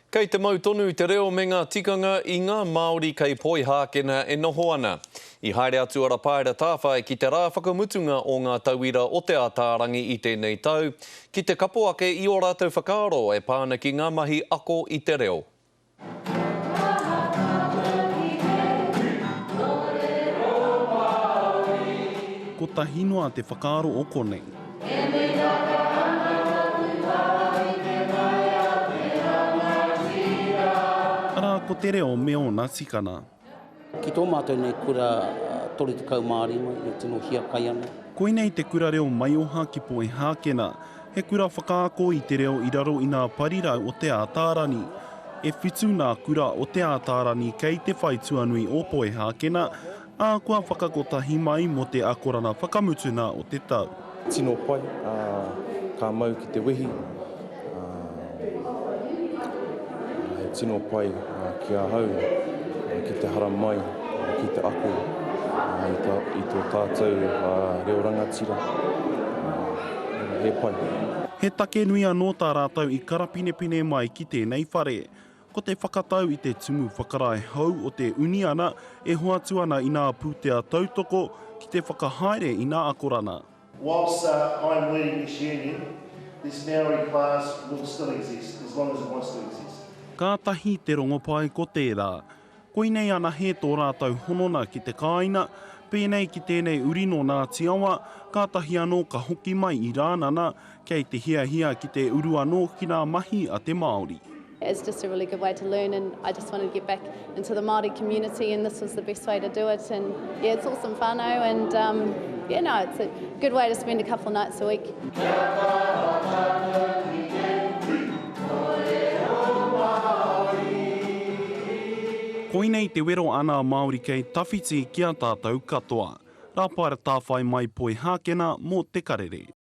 Kei te mau tonu te reo me ngā tikanga i ngā Māori kei Poihākena e noho ana. I haere atu a Rapaera Tāwhai ki te rā whakamutunga o ngā tauira o Te Ātaarangi i tēnei tau, ki te kapo ake i ō rātou whakaaro e pā ana ki ngā mahi ako i te reo. Kotahi noa te whakaaro o konei. Arā, ko te reo me ōna tikana. Ki tō mātou nei kura 35 e tino hiakai ana. Koinei te kura reo maioha ki Poihākena, he kura whakaako i te reo i raro i ngā parirau o Te Ātaarangi. E whitu ngā kura o Te Ātaarangi kei te whai tuanui o Poihākena, ā, kua whakakotahi mai mō te akoranga whakamutuna o te tau. Tino pai, ā, ka mau ki te wehi, ā, he tino pai ki ahau ki te haramai, ki te ako i tō tātou reo rangatira, he pai. He take nui anō tā rātou i karapinepine mai ki tēnei whare. Ko te whakatau i te tumu whakarae hou o te uniana e hoatu ana i nā pūtea tautoko ki te whakahaere i nā akorana. Whilst I am leading this union, this Maori class will still exist, as long as it wants to exist. Kātahi te rongopai ko tērā. Koinei anahe tō rātou honona ki te kāina, pēnei ki tēnei uri nō Ngāti Awa, kātahi anō ka hoki mai i Rānana, kei te hiahia ki te uru anō ki ngā mahi a te Māori. It's just a really good way to learn and I just wanted to get back into the Māori community and this was the best way to do it and yeah it's awesome whānau and um, yeah no it's a good way to spend a couple of nights a week. Koinei te wero a nā Māori kei tawhiti ki a tātou katoa. Rāpaera Tāwhai mai Poihākena mō Te Karere.